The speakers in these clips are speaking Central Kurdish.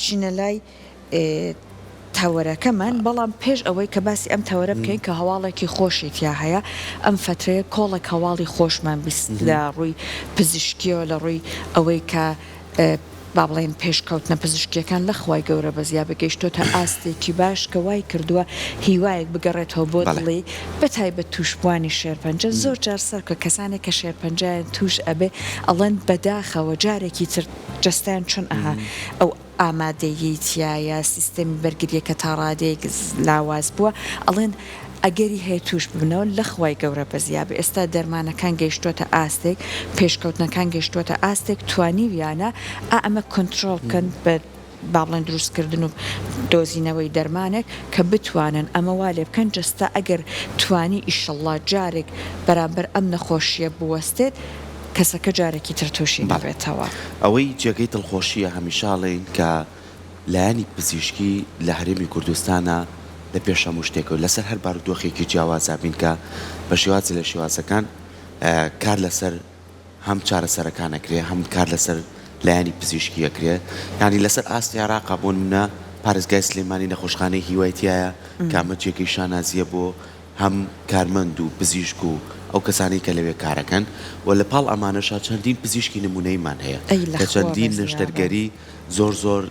بچینە لای تەوەرەکەمان، بەڵام پێش ئەوەی کە باسی ئەم تەوەرە بکەین کە هەواڵێکی خۆشی تیا هەیە، ئەم فەترەیە کۆڵێک هەواڵی خۆشمان بیست لە ڕووی پزیشکیەوە لە ڕووی ئەوەی کە با بڵێین پێشکەوتنە پزیشکیەکان لە خوای گەورە بەزیابێ گەیشتۆتە ئاستێکی باش کە وای کردووە هیوایەک بگەڕێتەوە بۆ دڵی بە تایبەت تووشبووانی شێرپەنجە زۆر جار سەرکە کەسانێک کە شێرپەنجەیان تووش ئەبێ ئەڵێن بەداخەوە جارێکی تر جەستەیان چۆن ئەها ئەو ئامادەییەی تیایە، سیستەمی بەرگرییەکە تا ڕادەیەک لاواز بووە، ئەڵێن ئەگەری هەیە تووش ببنەوە، لە خوای گەورە بەزیابێ ئێستا دەرمانەکان گەیشتووەتە ئاستێک، پێشکەوتنەکان گەیشتووەتە ئاستێک توانیویانە ئا ئەمە کۆنترۆڵ بکەن بە با بڵێن دروستکردن و دۆزینەوەی دەرمانێک کە بتوانن ئەمە وا لێ بکەن جەستە ئەگەر توانی ئیشەڵڵا جارێک بەرامبەر ئەم نەخۆشییە بوەستێت کەسەکە جارێکی تر تووشی بەڵێ نەبێتەوە. ئەوەی جێگەی دڵخۆشییە هەمیشە ئەڵێین کە لایەنی پزیشکی لە هەرێمی کوردستانا لە پێش هەموو شتێکەوە لەسەر هەر بارودۆخێکی جیاوازا بین کە بە شێوازێ لە شێوازەکان کار لەسەر هەم چارەسەرەکان ئەکرێ هەم کار لەسەر لایەنی پزیشکی ئەکرێ یانی لەسەر ئاستی عێراقا بۆ نمونە پارێزگای سلێمانی نەخۆشخانەی هیوای تیایە کە ئەمە جێگەی شانازییە بۆ هەم کارمەند و پزیشک و ئەو کەسانەی کە لەوێ کارەکەن و لە پاڵ ئەمانەشا چەندین پزیشکی نمونەییمان هەیە ئەی لە کە خوا چەندین بەزیابە. نەشتەرگەری زۆر زۆر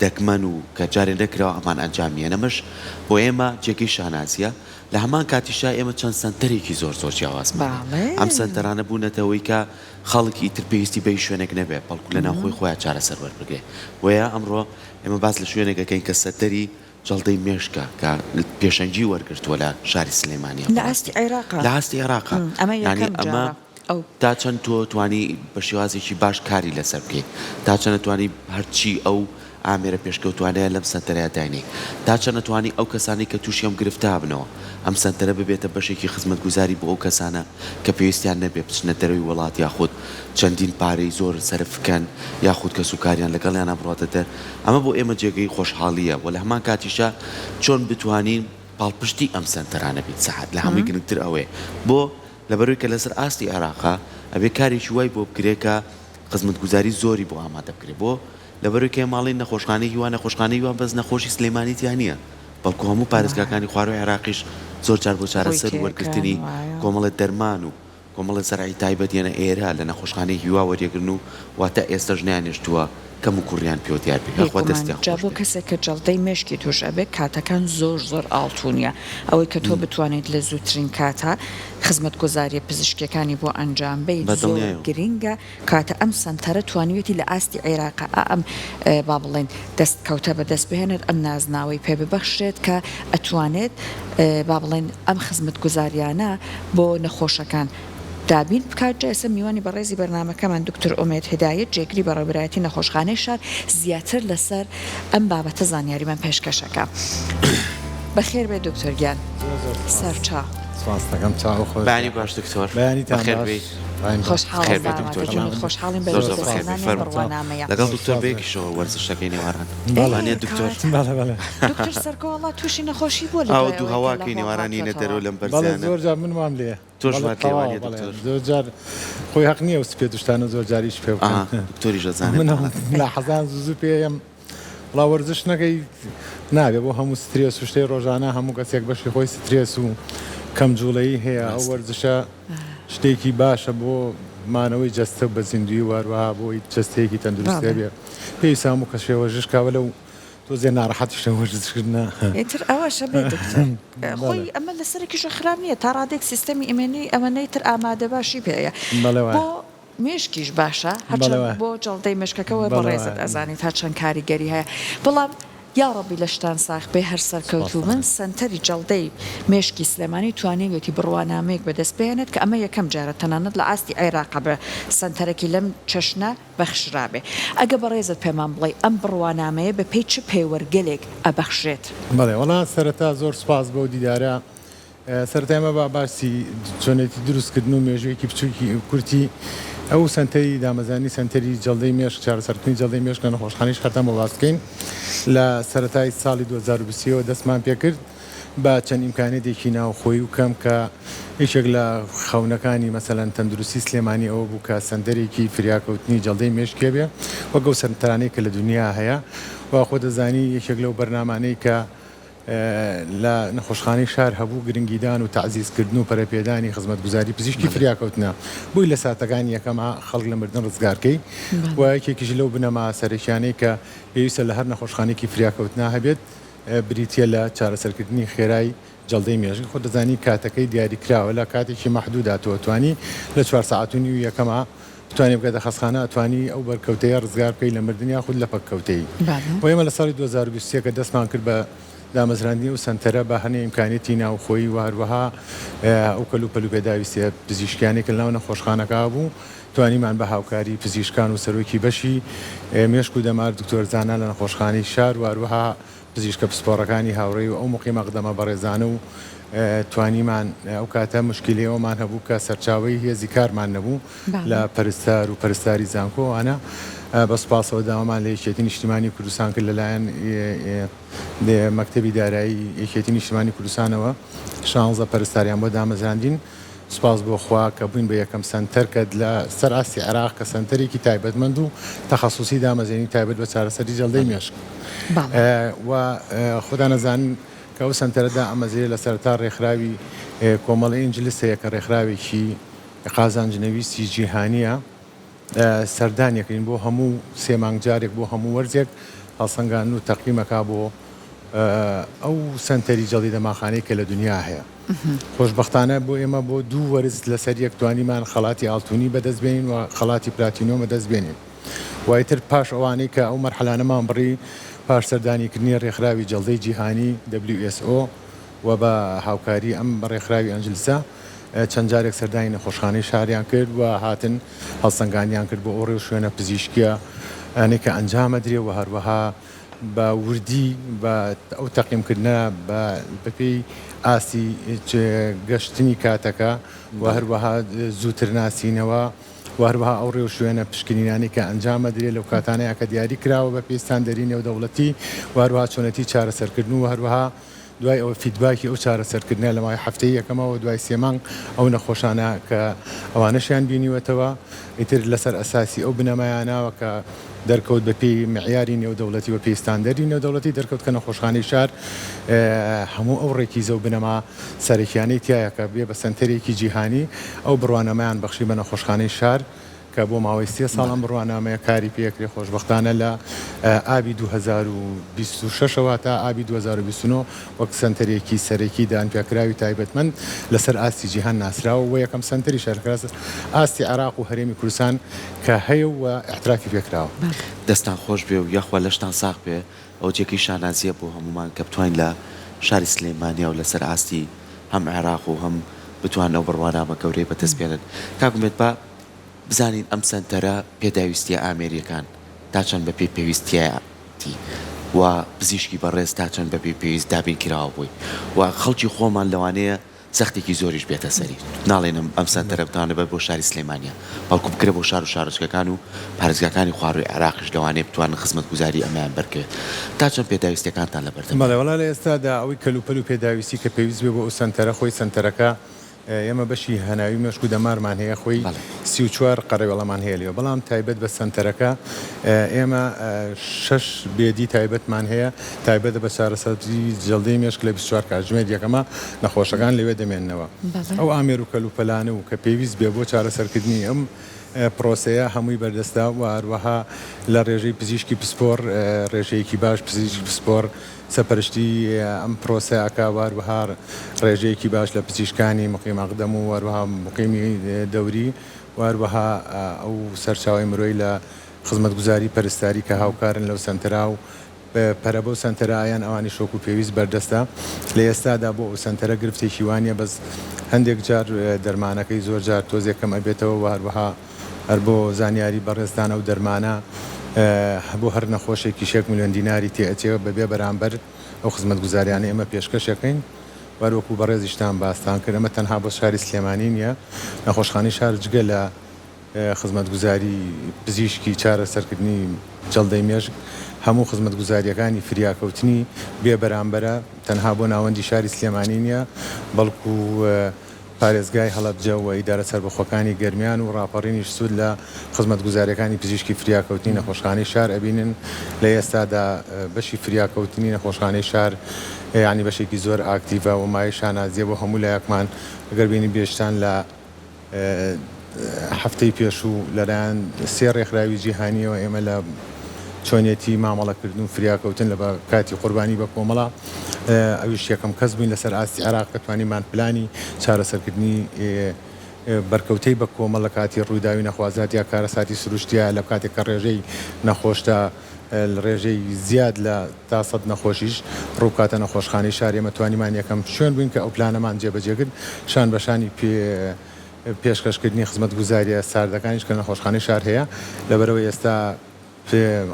دەگمەن و کە جارێ نەکراوە ئەمان ئەنجامیەن ئەمەش بۆ ئێمە جێگەی شانازیە لە هەمان کاتیشا ئێمە چەند سەنتەرێکی زۆر زۆر جیاوازمان هەیە بەڵێ. ئەم سەنتەرانە بوونەتە ئەوەی کە خەڵک ئیتر پێویستی بە هیچ شوێنێک نەبێ بەڵکو لە ناوخۆی خۆیان چارەسەر وەربگرێ بۆیە ئەمڕۆ ئێمە باس لە شوێنێک ئەکەین کە سەنتەری جەڵدەی مێشکە کە پێشەنگی وەرگرتووە لە شاری سلێمانیە لە ئاستی بەڕاستی عێراقا لە ئاستی عێراقا ئەمە یانی یەکەم ئەمە جارە ئەو. تا چەند تۆ توانی بە شێوازێکی باش کاری لەسەر بکەیت تا چەند توانی هەرچی ئەو ئامێرە پێشکەوتوانەیە لەم سەنتەرەیا داینێی تا چەند توانی ئەو کەسانەی کە تووشی ئەم گرفتە بنەوە ئەم سەنتەرە ببێتە بەشێکی خزمەتگوزاری بۆ ئەو کەسانە کە پێویستیان نەبێ بچنە دەرەوەی وڵات یاخود چەندین پارەی زۆر سەرف بکەن یاخود کەسوکاریان لەگەڵیانا بڕواتە دەر ئەمە بۆ ئێمە جێگەی خۆشحاڵییە و لە هەمان کاتیشا چۆن بتوانین پاڵپشتی ئەم سەنتەرانە بین سەعات لە هەمووی گرنگتر ئەوەیە بۆ لەبەرئەوەی کە لەسەر ئاستی عێراقە ئەبێ کارێکی وای بۆ بکرێ کە خزمەتگوزاری زۆری بۆ ئامادە بکرێ بۆ لەبەرئەوەی کە ئێمە ئەڵێین نەخۆشخانەی هیوا نەخۆشخانەی هیوا بەس نەخۆشی سلێمانی تیا نییە بەڵکو هەموو پارێزگاکانی خوارووی عێراقیش زۆر جار بۆ ڕووی چارەسەر و تێکەن وەرگرتنی وایە. کۆمەڵێ دەرمان و کۆمەڵێ زەرعی تایبەت یەنە ئێرە لە نەخۆشخانەی هیوا وەریەگرن و واتە ئێستەش نەیانێشتووە کەم و کوڕیان پێوە دیار بێ یاخوا بێگومان، دەستیان جا خۆش بۆ بێ. کەسێک کە جەڵدەی مێشکی توش ئەبێ کاتەکان زۆر زۆر ئاڵتونیە ئەوەی کە تۆ بتوانیت لە زووترین کاتا خزمەتگوزاریە پزیشکیەکانی بۆ ئەنجام بەیت بە زۆر دڵنیایەوە. گرنگە کاتە ئەم سەنتەرە توانیویەتی لە ئاستی عێراقا ئەم با بڵێین دەستکەوتە بەدەست بهێنێت ئەم نازناوەی پێ ببەخشرێت کە ئەتوانێت با بڵێین ئەم خزمەتگوزاریانە بۆ نەخۆشەکان دابین بکات، جا ئێستا میوانی بەڕێزی بەرنامەکەمان دکتۆر ئومێد هیدایەت جێگری بەڕێوبەرایەتی نەخۆشخانەی شار زیاتر لەسەر ئەم بابەتە زانیاریمان پێشکەش ئەکا. بەخێر بێ دکتۆر گیان. زۆر زۆر سپاس. سەرچاو. سپاست دەکەم چاو خۆش. بەیانی باش دکتۆر. بەیانیتان بەخێر باش. بێی. خۆشحاڵم بەخێر بە بێی دکتۆر گیان. ئامادەبوونت خۆشحاڵین بە زۆر زۆر بەخێر بێی. بەدەستهێنانی ئەم فەرموو. بڕوانامەیە. لەگەڵ زۆر دکتۆر سپاس. بەیەکیشەوە وەرزشەکەی نێواران. بەڵێ. وانیە دکتۆر؟ بەڵێ بەڵێ. دکتۆر سەرکۆ وەڵا تووشی نەخۆشی بووە لە ئاوە دوای دوو ئەوەی کە لە هەواکەی هۆڵ نێواران یینە هاتووەتەوە. دەرەوە لەم بەڵێ بەرزیانە. زۆر جار من وام لێیە. تۆش بەڵێ وات لێ تەواوە وانیە بەڵێ دکتۆر؟ زۆر جار خۆی هەق نییە ئەو سپێت و شتانە زۆر جار ئیش پێ بکەن. ئەها دکتۆریش ئەزانێ من بەڵێ. لاحەزان زوو زوو پێ یەم. وەڵا وەرزش نەکەی نابێ بۆ هەموو سترێس و شتەی ڕۆژانە هەموو کەسێک بەشی خۆی سترێس و کەم جوڵەیی هەیە ئەو ڕاستە. وەرزشە شتێکی باشە بۆ مانەوەی جەستە بە زیندوویی و هەروەها بۆی جەستەیەکی تەندروست بەڵێ. هەبێ پێویستە هەموو کەسێ وەرزش کا وەلەو تۆزێ ناڕەحەتیشە وەرزش کردنە. ئیتر ئەوەشە بێ دکتۆر بەڵێ. خۆی ئەمە لەسەرێکیشە خراپ نییە تا ڕادەیەک سیستەمی ئیمێنی ئەوەنەی تر ئامادەباشی پێیە بەڵێ بۆ وایە. مێشکیش باشە بەڵێ هەرچەند وایە. بۆ جەڵدەی مێشکەکە وە بەڵێ بەڕێزت وایە. ئەزانی تا چەند کاریگەری هەیە بەڵام یاڕەبی لەشتان ساغ بێ هەر سەرکەوتوو سوپاستان بن دەکەم. سەنتەری جەڵدەی مێشکی سلێمانی توانیویەتی بڕوانامەیەک بەدەست بهێنێت کە ئەمە یەکەم جارە تەنانەت لە ئاستی عێراقا بە سەنتەرێکی لەم چەشنە بەخشرابێ ئەگە بەڕێزت پێمان بڵێی ئەم بڕوانامەیە بە پێی چ پێوەرگەلێک ئەبەخشرێت؟ بەڵێ وەڵا سەرەتا زۆر سوپاس بۆ دیدارە سەرەتا ئێمە با باسی چۆنێتی دروستکردن و مێژوویەکی بچووکی کورتی ئەو سەنتەری دامەزرانی سەنتەری جەڵدەی مێشک چارەسەرکردنی جەڵدەی مێشک لە نەخۆشخانەی شارتان بۆ باس بکەین لە سەرەتای ساڵی 2020 ەوە دەستمان پێکرد بە چەند ئیمکانیەتێکی ناوخۆیی و کەم کە یەکێک لە خەونەکانی مەسەلەن تەندروستی سلێمانی ئەوە بوو کە سەنتەرێکی فریاکەوتنی جەڵدەی مێشک هەبێ وەک ئەو سەنتەرانەی کە لە دونیا هەیە و خۆت دەزانی یەکێک لەو بەرنامانەی کە لە نەخۆشخانەی شار هەبوو گرنگیدان و تەعزیزکردن و پەرەپێدانی خزمەتگوزاری پزیشکی فریاکەوتنە بووی لە ساتەکانی یەکەما خەڵک لە مردن ڕزگارکەی و یەکێکیش لەو بنەما سەرەکیانەی کە پێویستە لە هەر نەخۆشخانەیەکی فریاکەوتنا هەبێت بریتییە لە چارەسەرکردنی خێرای جەڵدەی مێشک. خۆت دەزانی کاتەکەی دیاریکراوە لە کاتێکی مەحدودا تۆ ئەتوانی لە چوار سەعات و نیو یەکەما بتوانی بگاتە خەستخانە ئەتوانی ئەو بەرکەوتەیە ڕزگار بکەی لە مردن یاخود لە پەککەوتەیی. وە ئێمە لە ساڵی 2023 کە دەستمان کرد بە دامەزراندنی ئەو سەنتەرە بە هەنێ ئیمکانیەتی ناوخۆیی وە هەروەها ئەو کەلوپەل و پێداویستیە پزیشکیانەی کە لەناو نەخۆشخانەکە هەبوو توانیمان بە هاوکاری پزیشکان و سەرۆکی بەشی مێشک و دەمار دکتۆر زانا لە نەخۆشخانەی شار و هەروەها پزیشکە پسپۆڕەکانی هاوڕێی و ئەو موقیمەقدەمە بەڕێزانە و توانیمان ئەو کاتە موشکیلەی ئەوەمان هەبوو کە سەرچاوەی هێزی کارمان نەبوو لە پەرستار و پەرستاری زانکۆ ئەوانە بە سوپاسەوە داوامان لە یەکێتی نیشتیمانی کوردستان کرد لەلایەن مەکتەبی دارایی یەکێتی نیشتیمانی کوردستانەوە شانزە پەرستاریان بۆ دامەزراندین. سوپاس بۆ خوا کە بووین بە یەکەم سەنتەر کە لە سەر ئاستی عێراق کە سەنتەرێکی تایبەتمەند و تەخەسوسی دامەزرێنین تایبەت بە چارەسەری جەڵدەی مێشک و خۆتان ئەزانن کە ئەو سەنتەرە دامەزرێ لە سەرەتا ڕێکخراوی کۆمەڵەی ئینجلس هەیە کە ڕێکخراوێکی قازانج نەویستی جیهانیە سەردانیەکەین بۆ هەموو سێ مانگ جارێک بۆ هەموو وەرزێک هەڵسەنگاندن و تەقیمەکا بۆ ئەو سەنتەری جەڵدی دەماخانەی کە لە دنیا هەیە. خۆشبەختانە بۆ ئێمە بۆ دوو وەرز لەسەر یەک توانیمان خەڵاتی ئاڵتونی بەدەست بێنین و خەڵاتی پلاتینۆم بەدەست بێنین و ئیتر پاش ئەوانەی کە ئەو مەرحەلانەمان بڕی پاش سەردانیکردنی ڕێکخراوی جەڵدەی جیهانی WSO و بە هاوکاری ئەم ڕێکخراوی ئەنجلسە چەند جارێک سەردانی نەخۆشخانەی شاریان کرد و هاتن هەڵسەنگاندیان کرد بۆ ئەو ڕێوشوێنە پزیشکیە انەی کە ئەنجام ئەدرێ و هەروەها بە وردی بە ئەو تەقیمکردنە بە بەپێی ئاستی گەشتنی کاتەکە و هەروەها زووتر ناسینەوە و هەروەها ئەو ڕێوشوێنە پشکنینانەی کە ئەنجام ئەدرێ لەو کاتانەیە کە دیاری کراوە بە پێی ستاندەری نێودەوڵەتی و هەروەها چۆنێتی چارەسەرکردن و هەروەها دوای ئەوە feedback ی ئەو چارەسەرکردنە لە ماوەی هەفتەی یەکەمەوە دوای سێ مانگ ئەو نەخۆشانە کە ئەوانەشیان بینیوەتەوە ئیتر لەسەر ئەساسی ئەو بنەمایانەوە کە دەرکەوت بە پێی معیاری نێودەوڵەتی و پێی ستاندەری نێودەوڵەتی دەرکەوت کە نەخۆشخانەی شار هەموو ئەو ڕێکیزە و بنەما سەرەکیانەی تیایە کە بێ بە سەنتەرێکی جیهانی ئەو بڕوانامەیان بەخشی بە نەخۆشخانەی شار کە بۆ ماوەی سێ ساڵ ئەم بڕوانامەیە کاری پێکرێ، خۆشبەختانە لە ئابی 2026 ەوە تا ئابی 2029 وەک سەنتەرێکی سەرەکی دانپیاکراوی تایبەتمەند لەسەر ئاستی جیهان ناسراوە و یەکەم سەنتەریشە لەسەر ئاستی عێراق و هەرێمی کوردستان کە هەیە و ئیعترافی پێکراوە. دەستتان خۆش بێ و یاخوا لەشتان ساغ بێ، ئەوە جێگەی شانازیە بۆ هەموومان کە بتوانین لە شاری سلێمانیا و لەسەر ئاستی هەم عێراق و هەم بتوانن ئەو بڕوانامە گەورەیە بەدەست بێنن. کاک ئومێد با بزانین ئەم سەنتەرە پێداویستیە ئامێریەکان تا چەند بە پێی پێویستیەتی و پزیشکی بەڕێز تا چەند بە پێی پێویست دابین کراوە بۆی و خەڵکی خۆمان لەوانەیە زەختێکی زۆریش بێتە سەری ناڵێن ئەم سەنتەرە بتوانێت بەر بۆ شاری سلێمانیە بەڵکو بکرێ بۆ شار و شارۆچکەکان و پارێزگاکانی خوارووی عێراقیش لەوانەیە بتوانن خزمەتگوزاری ئەمەیان بەرکەوێت تا چەند پێداویستیەکانتان لەبەردەم بەڵێ وەڵا لە ئێستادا ئەوەی کەلوپەل و پێداویستی کە پێویست بێ بۆ ئەو سەنتەرە خۆی سەنتەرەکە ئێمە بەشی هەناوی مێشک و دەمارمان هەیە خۆی 34 قەرەوێڵەمان هەیە لێوە بەڵام تایبەت بە سەنتەرەکە ئێمە شەش bed ی تایبەتمان هەیە تایبەتە بە چارەسەری جەڵدەی مێشک لە 24 کاتژمێر یەکەمە نەخۆشەکان لەوێ دەمێننەوە ئەو ئامێر و کەلوپەلانە و کە پێویست بێ بۆ چارەسەرکردنی ئەم پرۆسەیە هەمووی بەردەستە و هەروەها لە ڕێژەی پزیشکی پسپۆڕ ڕێژەیەکی باش پزیشکی پسپۆڕ سەپەرشتی ئەم پرۆسەیە ئەکا و هەروەها ڕێژەیەکی باش لە پزیشکانی مقیم ئەقدەم و هەروەها مقیمی دەوری و هەروەها ئەو سەرچاوەی مرۆی لە خزمەتگوزاری پەرستاری کە هاوکارن لەو سەنتەرا و پەرە بەو سەنتەرە ئەیەن ئەوانیش وەکو پێویست بەردەستە لە ئێستادا بۆ ئەو سەنتەرە گرفتێکی وانیە بەس هەندێک جار دەرمانەکەی زۆر جار تۆزێک کەم ئەبێتەوە و هەروەها هەر بۆ زانیاری بەڕێزتان ئەو دەرمانە بۆ هەر نەخۆشێکیش یەک ملیۆن دیناری تێ ئەچێ بەبێ بەرامبەر ئەو خزمەتگوزاریانەی ئێمە پێشکەش ئەکەین و هەر وەکو بەڕێزیشتان باستان کرد ئەمە تەنها بۆ شاری سلێمانی نیە نەخۆشخانەی شار جگە لە خزمەتگوزاری پزیشکی چارەسەرکردنی جەڵدەی مێشک هەموو خزمەتگوزارییەکانی فریاکەوتنی بێ بەرامبەرە تەنها بۆ ناوەندی شاری سلێمانی نیە بەڵکو. پارێزگای هەڵەبجە و ئیدارە سەربەخۆکانی گەرمیان و ڕاپەڕینیش سوود لە خزمەتگوزارییەکانی پزیشکی فریاکەوتنی نەخۆشخانەی شار ئەبینن، لە ئێستادا بەشی فریاکەوتنی نەخۆشخانەی شار یانی بەشێکی زۆر ئاکتیڤە و مایەی شانازییە بۆ هەموو لایەکمان، ئەگەر بینی بێشتان لە هەفتەی پێشوو لەلایەن سێ ڕێکخراوی جیهانییەوە ئێمە لە چۆنیەتی مامەڵەکردن و فریاکەوتن لە کاتی قوربانی بە کۆمەڵە ئەویش یەکەم کەس بووین لەسەر ئاستی عێراق کە توانیمان پلانی چارەسەرکردنی بەرکەوتەی بە کۆمەڵ لە کاتی ڕووداوی نەخوازرات یا کارەساتی سروشتیە لە کاتێک کە ڕێژەی نەخۆشدا ڕێژەی زیاد لە تا سەد نەخۆشیش ڕووبکاتە نەخۆشخانەی شار، ئێمە توانیمان یەکەم شوێن بووین کە ئەو پلانەمان جێبەجێ کرد، شان بە شانی پێشکەشکردنی خزمەتگوزارییە ساردەکانیش کە لە نەخۆشخانەی شار هەیە، لەبەرئەوەی ئێستا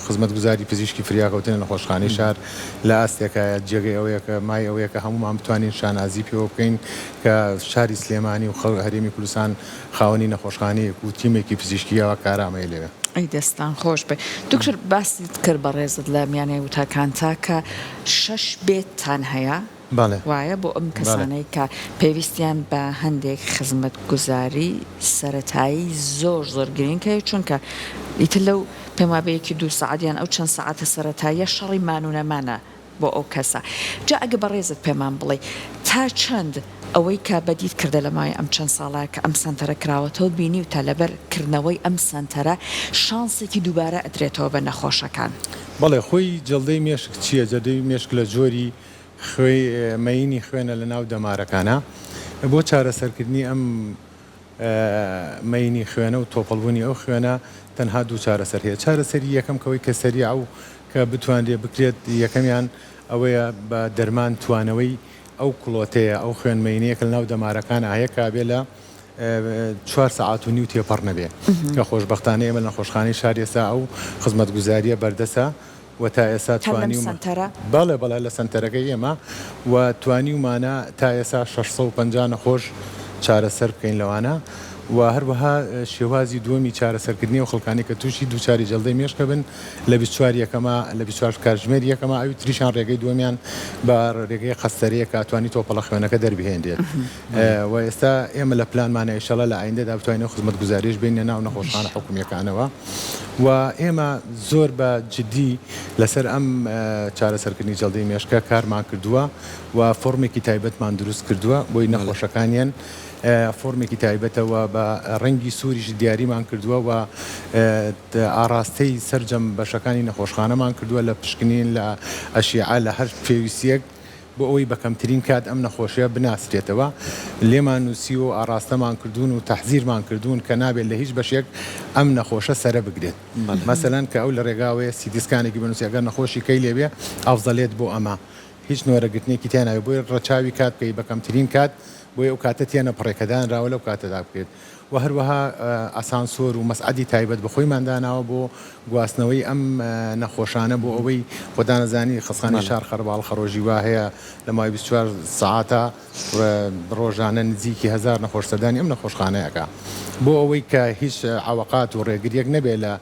خزمەتگوزاری پزیشکی فریاکەوتن لە نەخۆشخانەی شار لە ئاستێکایە جێگەی ئەوەیە کە مای ئەوەیە کە هەموومان بتوانین شانازی پێوە بکەین کە شاری سلێمانی و هەرێمی کوردستان خاوەنی نەخۆشخانەیەک و تیمێکی پزیشکی وا کارامەیە لەوێ. ئەی دەستتان خۆش بێ دکتۆر باست کرد بەڕێزت لە میانەی وتارکانتا کە شەش بێدتان هەیە بەڵێ. وایە بۆ ئەم بەڵێ. کەسانەی کە پێویستیان بە هەندێک خزمەتگوزاری سەرەتایی زۆر زۆر گرینگ هەیە چونکە ئیتر لەو پێم وابێ یەکی دوو سەعات یان ئەو چەند سەعاتە سەرەتاییە شەڕی مان و نەمانە بۆ ئەو کەسە. جا ئەگەر بەڕێزت پێمان بڵێی تا چەند ئەوەی کە بەدیت کردە لە ماوەی ئەم چەند ساڵە کە ئەم سەنتەرە کراوەتەوە بینیوتە لەبەر کردنەوەی ئەم سەنتەرە شانسێکی دووبارە ئەدرێتەوە بە نەخۆشەکان؟ بەڵێ خۆی جەڵدەی مێشک چییە؟ جەڵدەی مێشک لە جۆری خوێی مەیینی خوێنە لە ناو دەمارەکانا بۆ چارەسەرکردنی ئەم مەیینی خوێنە و تۆپەڵبوونی ئەو خوێنە تەنها دوو چارەسەر هەیە چارەسەری یەکەم کەوەی کە سەریع و کە بتوانرێ بکرێت یەکەمیان ئەوەیە بە دەرمان توانەوەی ئەو کڵۆتەیە ئەو خوێن مەینەیە کە لەناو دەمارەکانا هەیە کە ئەبێ لە چوار سەعات و نیو تێپەڕ نەبێ کە خۆشبەختانە ئێمە لە نەخۆشخانەی شار ئێستا ئەو خزمەتگوزارییە بەردەسە و تا ئێستا هەر لەم توانیومە سەنتەرە؟ بەڵێ بەڵێ لە سەنتەرەکەی ئێمە و توانیومانە تا ئێستا 650 نەخۆش چارەسەر بکەین لەوانە و هەروەها شێوازی دووەمی چارەسەرکردنی ئەو خەڵکانەی کە تووشی دووچاری جەڵدەی مێشک ئەبن لە 24 یەکەما لە 24 کاتژمێری یەکەما ئەوی تریشان ڕێگەی دووەمیان بە ڕێگەی قەستەرەیە کە ئەتوانی تۆپەڵە خوێنەکە دەربهێنرێت و ئێستا ئێمە لە پلانمانە ئیشەڵا لە ئایندەدا بتوانین ئەو خزمەتگوزاریەش بێنینە ناو نەخۆشخانە حکومییەکانەوە و ئێمە زۆر بە جدی لەسەر ئەم چارەسەرکردنی جەڵدەی مێشکە کارمان کردووە و فۆرمێکی تایبەتمان دروست کردووە بۆی نەخۆشەکانیان فۆرمێکی تایبەتە و بە ڕەنگی سووریش دیاریمان کردووە و ئاڕاستەی سەرجەم بەشەکانی نەخۆشخانەمان کردووە لە پشکنین لە ئەشیعە لە هەر پێویستیەک بۆ ئەوەی بە کەمترین کات ئەم نەخۆشیە بناسرێتەوە لێمان نووسیوە و ئاڕاستەمان کردوون و تەحزیرمان کردوون کە نابێت لە هیچ بەشێک ئەم نەخۆشە سەرە بگرێت مەسەلەن کە ئەو لە ڕێگاوەیە سیتی سکانێکی بنووسێ ئەگەر نەخۆشی کەی لێ بێ ئەفزەلێت بۆ ئەمە هیچ نۆرەگرتنێکی تیا نابێت بۆیە ڕەچاوی کات بکەی بە کەمترین کات بۆیە ئەو کاتە تێنەپەڕێ کە دانراوە لەو کاتەدا بکرێت و هەروەها ئاسانسۆر و مەسعەدی تایبەت بە خۆیمان داناوە بۆ گواستنەوەی ئەم نەخۆشانە بۆ ئەوەی خۆتان ئەزانی خەستخانەی شار قەرەباڵخە ڕۆژی وا هەیە لە ماوەی 24 سەعاتا ڕۆژانە نزیکی هەزار نەخۆش سەردانی ئەم نەخۆشخانەیە ئەکا بۆ ئەوەی کە هیچ عەوەقات و ڕێگریەک نەبێ لە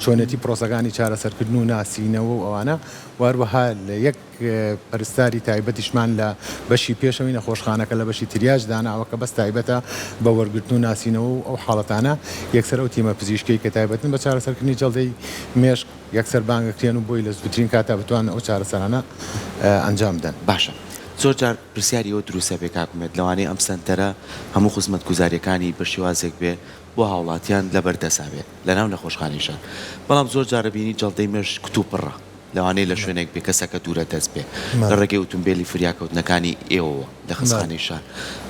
چۆنێتی پرۆسەکانی چارەسەرکردن و ناسینەوە و ئەوانە و هەروەها لە یەک پەرستاری تایبەتیشمان لە بەشی پێشەوەی نەخۆشخانەکە لە بەشی تریاج داناوە کە بەس تایبەتە بە وەرگرتن و ناسینەوە و ئەو حاڵەتانە، یەکسەر ئەو تیمە پزیشکیەی کە تایبەتن بە چارەسەرکردنی جەڵدەی مێشک یەکسەر بانگەکرێن و بۆی لە زووترین کاتا بتوانن ئەو چارەسەرانە ئەنجام بدەن. باشە زۆر جار پرسیاری ئەوە دروست ئەبێ کاک ئومێد لەوانەیە ئەم سەنتەرە هەموو خزمەتگوزاریەکانی بە شێوازێک بێ بۆ هاوڵاتیان لەبەر دەسا بێ لەناو نەخۆشخانەی شار بەڵام زۆر جار ئەبینی جەڵدەی مێشک کتوپڕە لەوانەیە لە شوێنێک بێ کەسەکە دوورە دەست بێ لە ڕێگەی ئوتومبێلی فریاکەوتنەکانی ئێوەوە لە خەستخانەی شار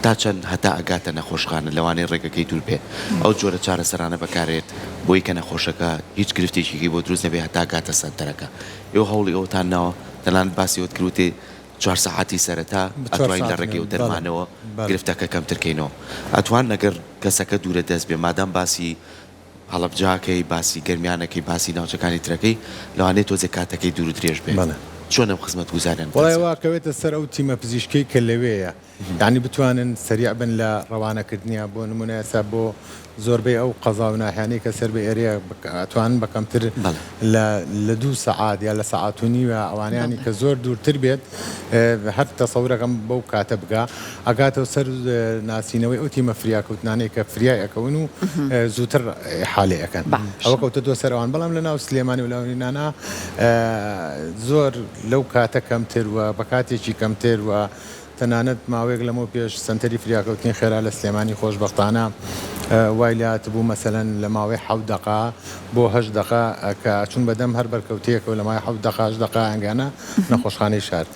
تا چەند هەتا ئەگاتە نەخۆشخانە لەوانەیە ڕێگەکەی دوور بێ ئەو جۆرە چارەسەرانە بەکارێت بۆی کە نەخۆشەکە هیچ گرفتێکیی بۆ دروست نەبێ هەتا گاتە سەنتەرەکە ئێوە هەوڵی ئەوەتان ناوە تەنانەت باسی ئەوەت کرد وتی چوار سەعاتی سەرەتا ئەتوانین لە ڕێگەی ئەو دەرمانەوە گرفتەکە کەمتر کەینەوە ئەتوان ئەگەر کەسەکە دوورە دەست بێ مادام باسی هەڵەبجەکەی باسی گەرمیانەکەی باسی ناوچەکانی ترەکەی لەوانەیە تۆزێک کاتەکەی دوور و درێژ بێت چۆن ئەم خزمەتگوزاریانەتان وەڵای زیاد؟ ئەوە ئەکەوێتە سەر ئەو تیمە پزیشکەی کە لەوێیە. یانی بتوانن سەریع بن لە ڕەوانەکردنیا بۆ نمونە ئێستا بۆ زۆربەی ئەو قەزا و ناحیانەی کە سەر بە ئێرەیە ئەتوانن بە کەمتر لە لە دوو سەعات یا لە سەعات و نیوە ئەوانەیانی کە زۆر دوورتر بێت هەر تەسەورەکەم بەو کاتە بگا ئەگاتەوە سەر ناسینەوەی ئەو تیمە فریاکەوتنانەی کە فریای ئەکەون و زووتر ئیحالەی ئەکەن ئەوە کەوتۆتەوە سەر ئەوان بەڵام لە ناو سلێمانی و لەو ناوانە زۆر لەو کاتە کەمتر و بە کاتێکی کەمتر و تەنانەت ماوەیەک لەمەو پێش سەنتەری فریاکەوتنی خێرا لە سلێمانی خۆشبەختانە وای لێهاتبوو مەسەلەن لە ماوەی حەوت دەقە بۆ هەشت دەقە کە ئەچوون بە دەم هەر بەرکەوتەیەکەوە لە ماوەی حەوت دەقە هەشت دەقە ئەیانگەیاندە نەخۆشخانەی شار.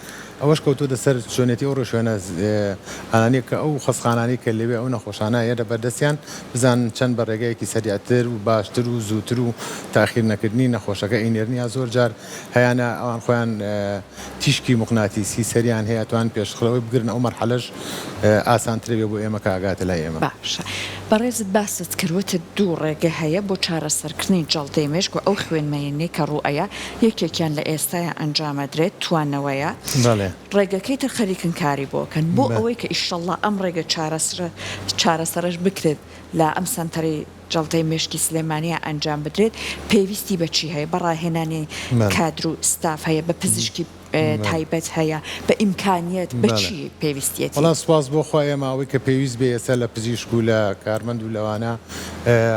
ئەوەش کەوتۆتە سەر چۆنێتی ئەو ڕێوشوێنە ئانانەی کە ئەو خەستخانانەی کە لەوێ ئەو نەخۆشانە یەنە بەردەستیان بزانن چەند بە ڕێگایەکی سەریعتر و باشتر و زووتر و تاخیر نەکردنی نەخۆشەکە ئەینێرن یا زۆر جار هەیانە ئەوان خۆیان تیشکی موقناتیسی سەریان هەیە ئەتوانن پێشخرەوەی بگرن ئەو مەرحەلەش ئاسانترە بێ بۆ ئێمە کە ئەگاتە لای ئێمە. باشە بەڕێزت باست کرد وتت دوو ڕێگە هەیە بۆ چارەسەرکردنی جەڵتەی مێشک و ئەو خوێن مەیینەی کە ڕووئەیا یەکێکیان لە ئێستایا ئەنجامەدرێت توانەوەیە بەڵێ. ڕێگەکەی تر خەریکن کاری بۆ کەن بۆ ئەوەی کە ئیشەڵا ئەم ڕێگە چارەسرە چارەسەرەش بکرێت لە ئەم سەنتەرەی جەڵتەی مێشکی سلێمانیا ئەنجام بدرێت پێویستی بە چی هەیە بە ڕاهێنانی کادر و ستاف هەیە بە پزیشکی تایبەت هەیە بە ئیمکانیەت بە چی پێویستیەتی؟ وەڵا سوپاس بۆ خوا ئێمە ئەوەی کە پێویست بێ ئێستا لە پزیشک و لە کارمەند و لەوانە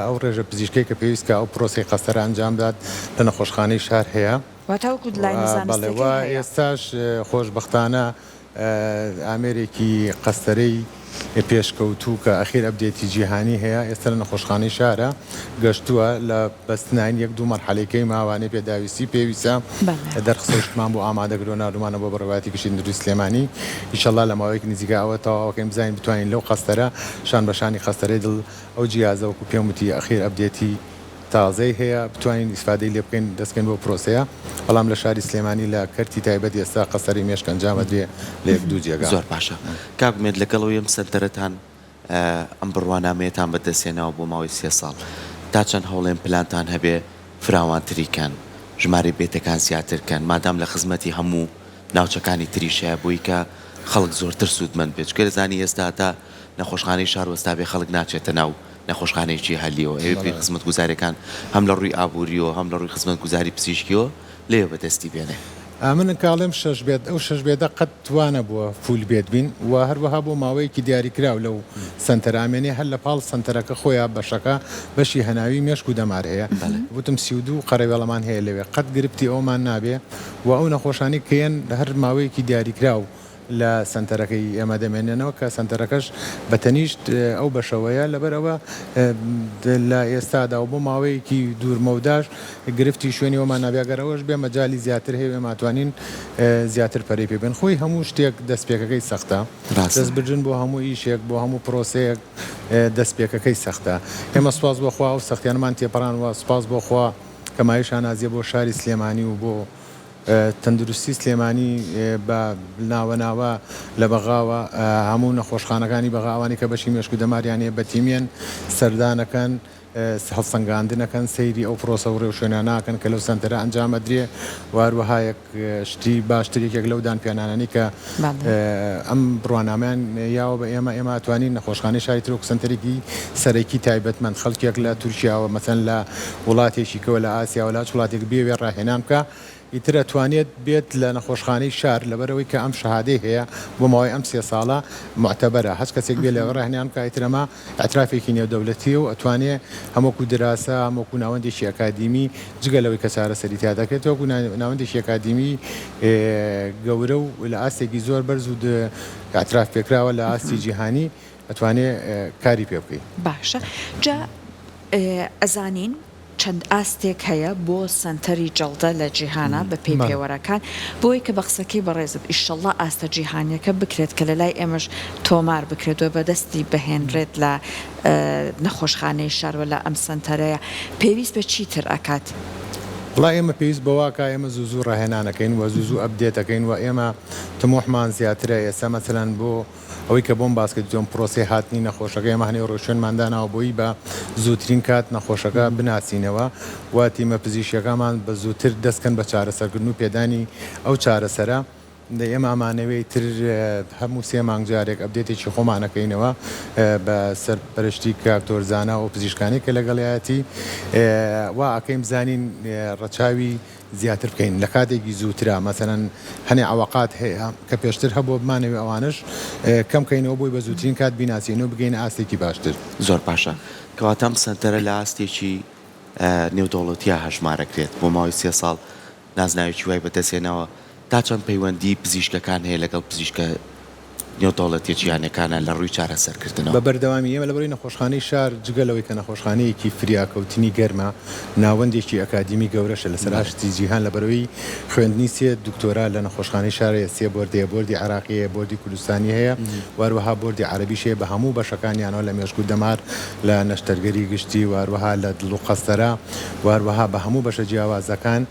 ئەو ڕێژە پزیشکەی کە پێویست کە ئەو پرۆسەی قەستەرە ئەنجام بدات لە نەخۆشخانەی شار هەیە. واتە وەکو لایەنە بەڵێ زانستیەکەی وە هەیە. ئێستاش خۆشبەختانە ئامێرێکی قەستەرەی پێشکەوتوو کە ئەخیر update ی جیهانی هەیە ئێستا لە نەخۆشخانەی شارە گەشتووە لە بەستناین یەک دوو مەرحەلەی ماوانەی پێداویستی پێویستە دەرخستەو شتمان بۆ ئامادەکردووە ناردومانە بۆ بەڕێوەبەرایەتی گشتی تەندروستی سلێمانی ئیشەڵا لە ماوەیەکی نزیکا ئەوە تەواوەکەین بزانین بتوانین لەو قەستەرە شان بە شانی قەستەرەی دڵ ئەو جیازە وەکو پێم وتی ئەخیر update ی تازەی هەیە بتوانین ئیسفادەی لێ بکەین دەست بکەین بەو پرۆسەیە بەڵام لە شاری سلێمانی لە کەرتی تایبەت ئێستا قەستەرەی مێشک ئەنجام ئەدرێ لە یەک دوو جێگا. زۆر باشە کاک ئومێد لەگەڵ ئەوەی ئەم سەنتەرەتان ئەم بڕوانامەیەتان بەدەست هێناوە بۆ ماوەی سێ ساڵ تا چەند هەوڵێن پلانتان هەبێ فراوانتری کەن ژمارەی بێتەکان زیاتر کەن مادام لە خزمەتی هەموو ناوچەکانی تریش هەیە بۆی کە خەڵک زۆرتر سوودمەند بێت چونکە دەزانی ئێستا هەتا نەخۆشخانەی شار وەستابێ خەڵک ناچێتە ناو نەخۆشخانەیەکی ئەهلیەوە ئەوێ پێی خزمەتگوزاریەکان هەم لە ڕووی ئابووریەوە هەم لە ڕووی خزمەتگوزاری پزیشکیەوە لەوێ بەدەستی بێنێ. ئەمن کە ئەڵێم شەش bed ئەو شەش bed ە قەت وا نەبووە full bed بین و هەروەها بۆ ماوەیەکی دیاریکراو لەو سەنتەرە ئەمێنێ هەر لە پاڵ سەنتەرەکە خۆیا بەشەکە بەشی هەناوی مێشک و دەمار هەیە وتم 32 قەرەوێڵەمان هەیە لەوێ قەت گرفتی ئەومان نابێ و ئەو نەخۆشانەی کە یەن هەر ماوەیەکی دیاریکراو لە سەنتەرەکەی ئێمە دەمێنێنەوە کە سەنتەرەکەش بە تەنیشت ئەو بەشەوەیە، لەبەر ئەوە لە ئێستادا و بۆ ماوەیەکی دوور مەوداش گرفتی شوێنی ئەومان نابێ، ئەگەر ئەوەش بێ مەجالی زیاتر هەیە و ئێمە ئەتوانین زیاتر پەرەی پێ بەین. خۆی هەموو شتێک دەستپێکەکەی سەختە، دەستبردن بۆ هەموو ئیشێک، بۆ هەموو پرۆسەیەک دەستپێکەکەی سەختە. ئێمە سوپاس بۆ خوا ئەو سەختیانەمان تێپەڕاند و سوپاس بۆ خوا کە مایەی شانازیە بۆ شاری سلێمانی و بۆ تەندروستی سلێمانی بە ناوە ناوە لە بەغاوە هەموو نەخۆشخانەکانی بەغا ئەوانەی کە بەشی مێشک و دەماریان هەیە بە تیمیەن سەردانەکەن هەڵسەنگاندنەکەن سەیری ئەو پرۆسە و ڕێوشوێنانە ئەکەن کە لەو سەنتەرە ئەنجام ئەدرێ و هەروەها یەک شتی باشتر یەکێک لەو دانپیانانەی کە ئەم بڕوانامەیان یاوە بە ئێمە ئێمە ئەتوانین نەخۆشخانەی شاری تر وەکو سەنتەرێکی سەرەکی تایبەتمەند خەڵکێک لە تورکیاوە مەسەن لە وڵاتێکی کەوە لە ئاسیاوە لە هەچ وڵاتێک بیەوێت ڕاهێنان بکا ئیتر ئەتوانێت بێت لە نەخۆشخانەی شار لەبەرئەوەی کە ئەم شەهادەی هەیە بۆ ماوەی ئەم سێ ساڵە موعتەبەرە هەچ کەسێک بێت لەوێ ڕاهێنان بکا ئیتر ئەمە ئیعترافێکی نێودەولەتیە و ئەتوانێ هەم وەکو دراسە هەم وەکو ناوەندێکی ئەکادیمی جگە لەوەی کە چارەسەری تیا دەکرێت وەکو ناوەندێکی ئەکادیمی گەورە و لە ئاستێکی زۆر بەرز و ئیعتراف پێکراوە لە ئاستی جیهانی ئەتوانێ کاری پێ بکەی. باشە جا ئەزانین چەند ئاستێک هەیە بۆ سەنتەری جەڵدە لە جیهانا بە پێی پێوەرەکان بۆی کە بە قسەکەی بەڕێزت ئیشەڵا ئاستە جیهانیەکە بکرێت کە لە لای ئێمەش تۆمار بکرێت و بەدەستی بهێنرێت لە نەخۆشخانەی شار وە لە ئەم سەنتەرەیە پێویست بە چی تر ئەکات؟ وەڵا ئێمە پێویست بەوە ئەکا ئێمە زوو زوو ڕاهێنان ئەکەین وە زوو زوو update ئەکەین وە ئێمە تموحمان زیاترە ئێستا مەسەلەن بۆ ئەوەی کە بۆم باس کردی چۆن پرۆسەی هاتنی نەخۆشەکە ئێمە هەنێ ڕێوشوێنمان داناوە بۆی بە زووترین کات نەخۆشەکە بناسینەوە و تیمە پزیشکیەکانمان بە زووتر دەست کەن بە چارەسەرکردن و پێدانی ئەو چارەسەرە. ئێمە ئەمانەوێ ئیتر هەموو سێ مانگ جارێک update ێکی خۆمان ئەکەینەوە بە سەرپەرشتی کاک دکتۆر زانا و ئەو پزیشکانەی کە لەگەڵیایەتی وا ئەکەین بزانین ڕەچاوی زیاتر بکەین لە کاتێکی زووترا مەسەلەن هەنێ عەوەقات هەیە کە پێشتر هەبووە بمانەوێ ئەوانەش کەم کەینەوە بۆی بە زووترین کات بیناسین و بگەینە ئاستێکی باشتر. زۆر باشە کەواتە ئەم سەنتەرە لە ئاستێکی نێودەوڵەتیا هەژمارەکرێت بۆ ماوەی سێ ساڵ نازناوێکی وای بەدەستهێناوە، تا چەند پەیوەندی پزیشکەکان هەیە لەگەڵ پزیشکە نێودەوڵەتیە جیهانیەکانە لە ڕووی چارەسەرکردنەوە؟ بە بەردەوامی ئێمە لەبەرەی نەخۆشخانەی شار جگە لەوەی کە نەخۆشخانەیەکی فریاکەوتنی گەرمە، ناوەندێکی ئەکادیمی گەورەشە لەسەر ئاستی جیهان لەبەرەی خوێندنی سێ دکتۆرا لە نەخۆشخانەی شار هەیە، سێ بۆرد هەیە، بۆردی عێراقی هەیە، بۆردی کوردستانی هەیە و هەروەها بۆردی عەرەبیش هەیە بە هەموو بەشەکانیانەوە لە مێشک و دەمار، لە نەشتەرگەری گشتی و هەروەها لە دڵ و قەستەرە و هەروەها بە هەموو بەشە جیاوازەکان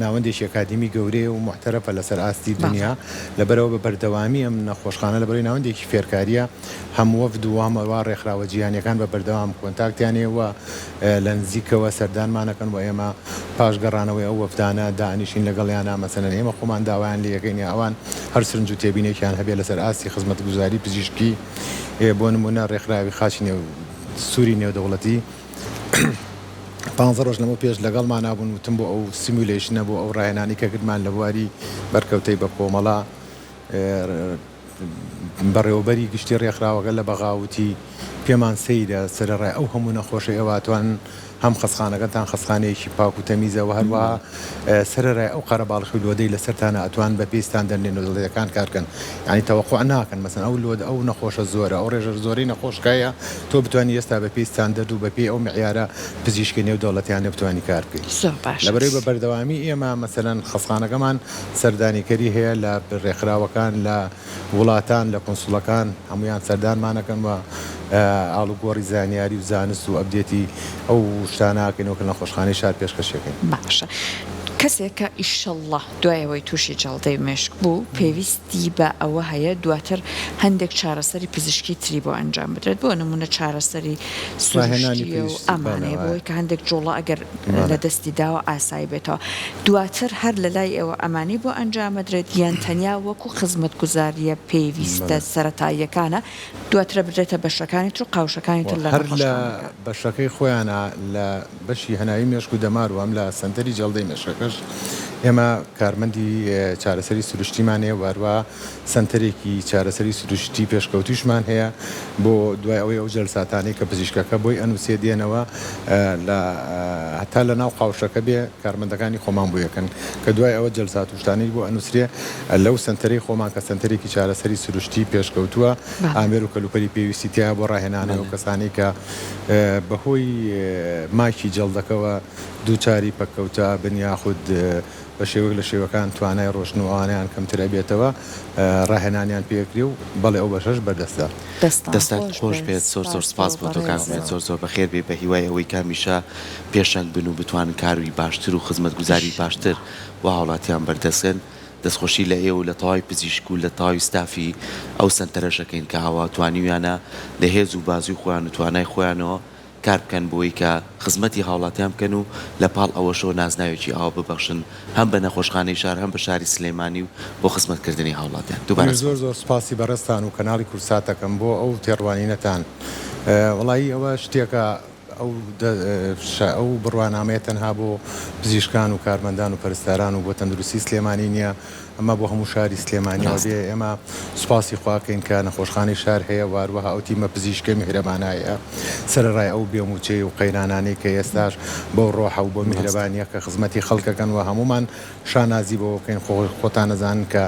ناوەندێکی ئەکادیمی گەورەیە و موعتەرەفە لەسەر ئاستی دونیا لەبەرئەوە بە بەردەوامی ئەم نەخۆشخانە لەبەرئەوەی ناوەندێکی فێرکاریە هەم وەفد و هەم هەروەها ڕێکخراوە جیهانیەکان بە بەردەوام کۆنتاکتیان هەیە و لە نزیکەوە سەردانمان ئەکەن و ئێمە پاش گەڕانەوەی ئەو وەفدانە دائەنیشین لەگەڵیانا مەسەلەن ئێمە خۆمان داوایان لێ ئەکەین یا ئەوان هەر سرنج و تێبینێکیان هەبێ لەسەر ئاستی خزمەتگوزاری پزیشکی بۆ نموونە ڕێکخراوی خاچی نێو سووری نێودەوڵەتی پانزە ڕۆژ لەمەو پێش لەگەڵمانا بوون وتم بۆ ئەو simulation ە بۆ ئەو ڕاهێنانەی کە کردمان لە بواری بەرکەوتەی بە کۆمەڵە بەڕێوەبەری گشتی ڕێکخراوەکە لە بەغا وتی پێمان سەیرە سەرەڕای ئەو هەموو نەخۆشەی ئێوە ئەتوانن هەم خەستخانەکەتان خەستخانەیەکی پاک و تەمیزە و هەروەها سەرەرای ئەو قەرەباڵخی و load ەی لەسەرتانە ئەتوان بە پێی ستاندەر نێودەوڵەتیەکان کار کەن یانی تەوەقوع ناکەن مەسەن ئەو load ئەو نەخۆشە زۆرە ئەو ڕێژە زۆرەی نەخۆش کە هەیە تۆ بتوانی ئێستا بە پێی ستاندەرد و بە پێی ئەو معیارە پزیشکە نێودەوڵەتیانە بتوانی کار بکەی زۆر باشە. لەبەرئەوەی بە بەردەوامی ئێمە مەسەلەن خەستخانەکەمان سەردانیکەری هەیە لە ڕێکخراوەکان لە وڵاتان لە کونسوڵەکان هەموویان سەردانمان ئەکەن و ئاڵوگۆڕی زانیاری و زانست و update ی ئەو شتانە ئەکەینەوە کە لە نەخۆشخانەی شار پێشکەشی ئەکەین. باشە کەسێک کە ئیشەڵڵا دوای ئەوەی تووشی جەڵدەی مێشک بوو پێویستی بە ئەوە هەیە دواتر هەندێک چارەسەری پزیشکی تری بۆ ئەنجام بدرێت بۆ نموونە چارەسەری ڕاهێنانی سروشتییە و پزیشکی بەڵێ ئەمانەیە وایە. بۆی کە هەندێک جوڵە ئەگەر بەڵێ. لە دەستی داوە ئاسایی بێتەوە دواتر هەر لە لای ئێوە ئەمانەی بۆ ئەنجامەدرێت یان تەنیا وەکو خزمەتگوزارییە پێویستە بەڵێ. سەرەتاییەکانە دواتر ئەبرێتە بەشەکانی تر و قاوشەکانی تر لە هەر لە نەخۆشخانەکە؟ بەشەکەی خۆیانا لە بەشی هەناوی مێشک و دەمار و هەم لە سەنتەری جەڵدەی مێشکەکەش ئێمە کارمەندی چارەسەری سروشتیمان هەیە و هەروەها سەنتەرێکی چارەسەری سروشتی پێشکەوتوویشمان هەیە بۆ دوای ئەوەی ئەو جەلساتانەی کە پزیشکەکە بۆی ئەنووسێ دێنەوە لە هەتا لە ناو قاوشەکە بێ کارمەندەکانی خۆمان بۆی ئەکەن کە دوای ئەوە جەلسات و شتانەی بۆ ئەنووسرێ لەو سەنتەرەی خۆمان کە سەنتەرێکی چارەسەری سروشتی پێشکەوتووە ئامێر و کەلوپەلی پێویستی تیایە بۆ ڕاهێنانی ئەو کەسانەی کە بەهۆی ماکی جەڵدەکەوە دووچاری پەککەوتە بن یاخود بە شێوەیەک لە شێوەکان توانای ڕۆشتن و ئەوانەیان کەمتر ئەبێتەوە ڕاهێنانیان پێ ئەکرێ و بەڵێ ئەو بەشەش بەردەستە. دەستان دەستت خۆش خۆش بێت بێت زۆر زۆر سپاس سپاس بۆ بۆ تۆ کاک بەڕێز. ئومێد زۆر زۆر بەخێر بێی بە هیوای ئەوەی کە هەمیشە پێشەنگ بن و بتوانن کاروی باشتر و خزمەتگوزاری باشتر ئیشەڵا. بۆ هاوڵاتیان بەردەست بن دەستخۆشی لە ئێوە و لە تەواوی پزیشک و لە تەواوی ستافی ئەو سەنتەرەش ئەکەین کە ئاوا توانیویانە لە هێز و بازوی خۆیان و توانای خۆیانەوە کار بکەن بۆی کە خزمەتی هاوڵاتیان بکەن و لە پاڵ ئەوەشەوە نازناوێکی ئاوا ببەخشن هەم بە نەخۆشخانەی شار هەم بە شاری سلێمانی و بۆ خزمەتکردنی هاوڵاتیان. دووبارە منیش زۆر سوپاس. زۆر سوپاسی بەڕێزتان و کەناڵی کوردسات ئەکەم بۆ ئەو تێڕوانینەتان وەڵایی ئەوە شتێکە ئەو ئەو بڕوانامەیە تەنها بۆ پزیشکان و کارمەندان و پەرستاران و بۆ تەندروستی سلێمانی نییە ئەمە بۆ هەموو شاری سلێمانیەوە ڕاستە. بێ ئێمە سوپاسی خوا کەین کە نەخۆشخانەی شار هەیە و هەروەها ئەو تیمە پزیشکە میهرەبانە هەیە سەرەڕای ئەو بێ مووچەی و قەیرانانەی کە ئێستاش بەو ڕۆحە و بەو ڕاستە. میهرەبانیە کە خزمەتی خەڵک ئەکەن و هەموومان شانازی بەوە بکەین خۆ خۆتان ئەزانن کە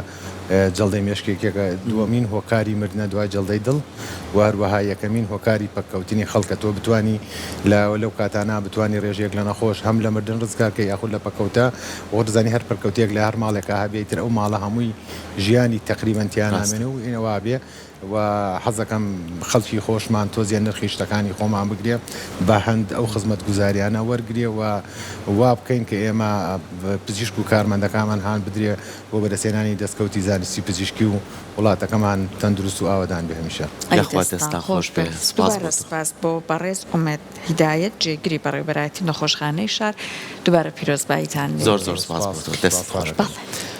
جەڵدەی مێشک یەکێکە دووەمین هۆکاری مردنە دوای جەڵدەی دڵ و هەروەها یەکەمین هۆکاری پەککەوتنی خەڵکە تۆ بتوانی لە لەو کاتانە بتوانی ڕێژەیەک لە نەخۆش هەم لە مردن ڕزگار کەی یاخود لە پەککەوتە خۆت دەزانی هەر پەککەوتەیەک لە هەر ماڵێکا هەبێ ئیتر ئەو ماڵە هەمووی ژیانی تەقریبەن تیا ڕاستە. نامێنێ و ئینە وابێ و حەزەکەم خەڵکی خۆشمان تۆزێ نرخی شتەکانی خۆمان بگرێ بە هەند ئەو خزمەتگوزاریانە وەرگرێ و وا بکەین کە ئێمە پزیشک و کارمەندەکانمان هان بدرێ بۆ بەدەستهێنانی دەستکەوتی زانستی پزیشکی و وڵاتەکەمان تەندروست و ئاوەدان بێ هەمیشە. ئەی یاخوا دەستان دەستتان خۆش خۆش بێ بێ. سپاس دووبارە بۆ تۆ. سپاس بۆ بەڕێز ئومێد هیدایەت جێگری بەڕێوەبەرایەتی نەخۆشخانەی شار دووبارە پیرۆزباییتان لێ زۆر بێ. زۆر سپاس سپاس بۆ تۆ دەستت سپاس خۆش بێ. بەڵێ.